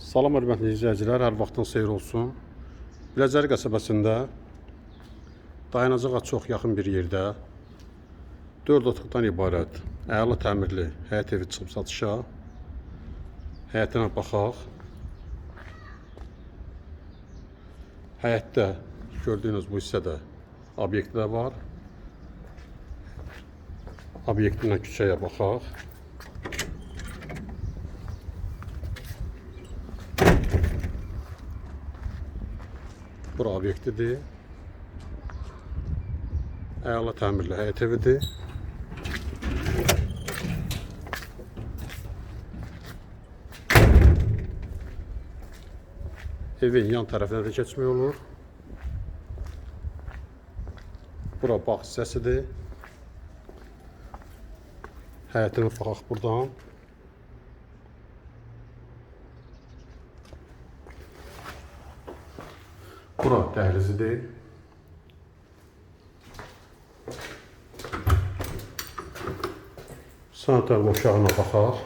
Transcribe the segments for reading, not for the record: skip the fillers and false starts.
Salam hörmətli izləyicilər, hər vaxtın xeyir olsun. Biləcəri qəsəbəsində dayanacağa çox yaxın bir yerdə 4 otaqdan ibarət əla təmirli həyət evi çıxıb satışa. Həyətinə baxaq. Həyətdə gördüyünüz bu hissədə obyekti də var. Obyektinə küçəyə baxaq. Bura obyektidir. Əla təmirli həyət evidir. Evin yan tərəfinə də keçmək olur. Bura bağ hissəsidir. Həyətinə baxaq buradan. Bura dəhlizidir. Sanitar qovşağına baxaq.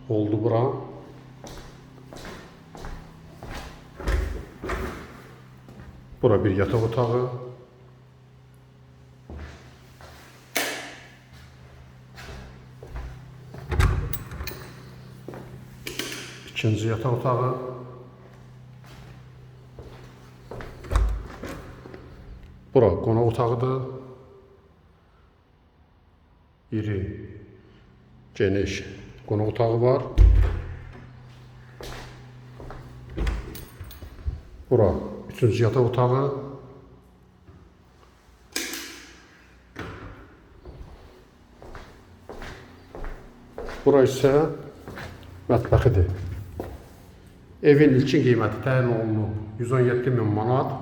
Oldu bura. Bura bir yataq otağı. İkinci yataq otağı. Bura qonaq otağıdır. İri, geniş qonaq otağı var. Bura üçüncü yataq otağı. Bura isə mətbəxidir. Evin ilkin qiyməti təyin olunub 117 min manat.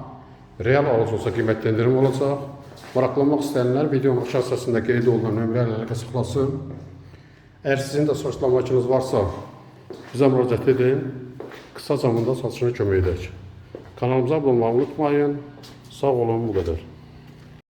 Real alıcı olsa qiymətdə endirim olacaq. Maraqlanmaq istəyənlər videonun aşağı hissəsində qeyd olunan nömrə ilə əlaqə saxlasın. Əgər sizin də satışla bakınız varsa, bizə müraciət edin. Qısa zamanda satışına kömək edək. Kanalımıza abunə olmağı unutmayın. Sağ olun, bu qədər.